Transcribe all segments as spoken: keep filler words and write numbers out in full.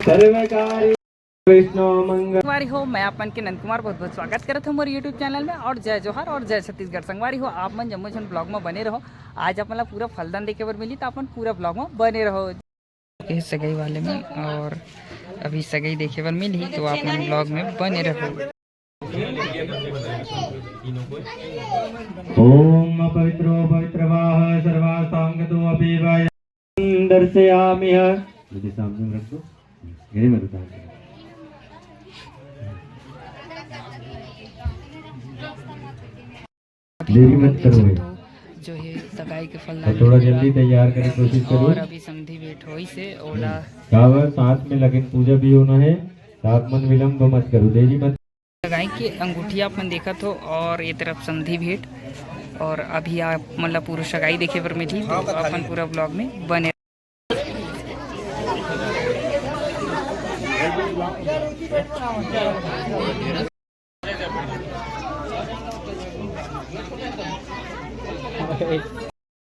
सर्वकारी विष्णु मंगल। संगवारी हो, मैं आप मन के नंद कुमार बहुत बहुत स्वागत करत हूँ मोर YouTube चैनल में। और जय जोहार और जय छत्तीसगढ़। संगवारी हो, आप मन जम्मो झन ब्लॉग में बने रहो। आज आप मन ला पूरा फलदान देखे बर मिली, तो आप मन पूरा ब्लॉग में बने रहो। ये सगाई वाले में, और अभी सगाई देखे बर मिली, तो आप मन ब्लॉग में बने रहो। ओम अपवित्रो पवित्र वाह सर्वासांगतो अपि वाय दर्शयामि ह। दीदी सामने में रख दो। यही मैं बता रहा हूँ। अभी देरी मत करो भाई। जो है सगाई के फलदान और थोड़ा जल्दी तैयार करे कोशिश करो। और अभी समधी भेंट होई से ओला काबर साथ में लगन पूजा भी होना है, तो आप मन विलंब मत करो, देरी मत। सगाई के अंगूठी आप मन देखत हो और ये तरफ समधी भेंट। और अभी आप मन ला पूरा सगाई देखे बर मिलही, तो अपन पूरा ब्लॉग में बने।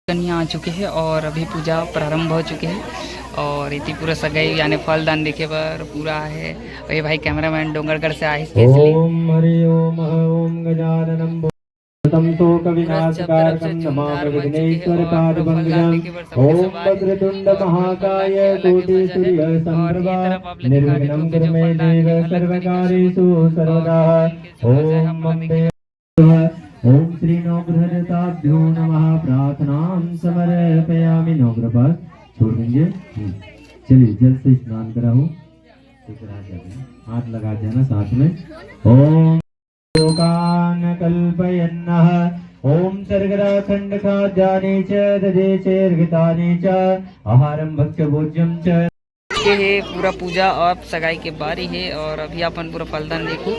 कन्या आ चुके हैं और अभी पूजा प्रारंभ हो चुके हैं। और इति पूरा सगाई यानी फलदान देखे बर पूरा है। और ये भाई कैमरामैन डोंगरगढ़ से आए स्पेशली। ओम हरि ओम ह ओम गजाननम भूतम शोक विनाशकारकम नमामि विघ्नेश्वर पाद पंकजम। ओम वक्रतुंड महाकाय कोटि सूर्य संप्रभा निर्विघ्नं कुरु मे देव सर्वकार्येषु सर्वदा। ओम अम्बे ओम श्री नवग्रह देवताभ्यो नमः। प्रार्थनां समर्पयामि। नवग्रह पास छोड़ देंगे। हम्म। चलिए जल से स्नान कराओ। एक रहा जाना, हाथ लगा जाना साथ में। ओम शोकान कल्पयन्नः। ओम सर्गरा खंड खाद्यानि च दधे चेर्घितानि च आहारं भक्ष्य भोज्यं च। ये है पूरा पूजा और सगाई के बारी है। और अभी अपन पूरा फलदान देखो,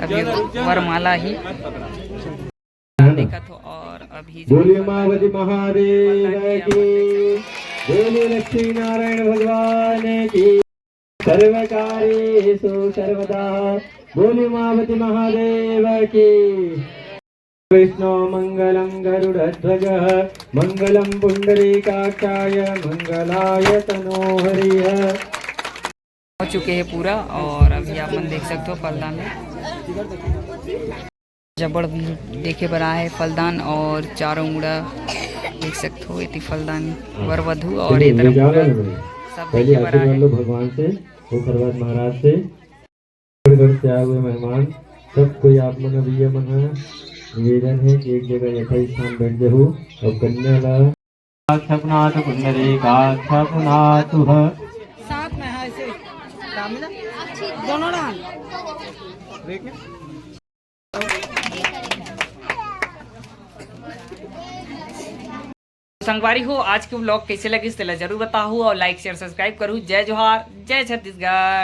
अभी वरमाला ही देखत हो। और अभी बोलिए उमापति महादेव की, बोलिए लक्ष्मी नारायण भगवान की, सर्वकार्येषु सर्वदा। बोलिए उमापति महादेव की। विष्णु मंगलं गरुड़ध्वज मंगलं पुंडरीकाक्षाय मंगलाय तनोहरिः। हो चुके हैं पूरा। और अभी आप मन देख सकते हो फलदान में जबड़ भी देखे बर आए हैं फलदान और चारों मुड़ा देख सकते हो। इति फलदान वर वधु और ये तरफ पूरा सब देखे बर आए हैं। भगवान से, ओखर बाद महाराज से। घर से आए हुए मेहमान, सब कोई आप मन, भैया मन ह, निवेदन है कि एक जगह यथा स्थान बैठ जाहू। अब कन्या ला साक्षात्नाथ पुंडरीकाक्षात्नाथ ह। साथ में है ऐसे। दोनों डाल। संगवारी हो, आज के व्लॉग कैसे लगिस तेला जरूर बताहू और लाइक शेयर सब्सक्राइब करू। जय जोहार, जय छत्तीसगढ़।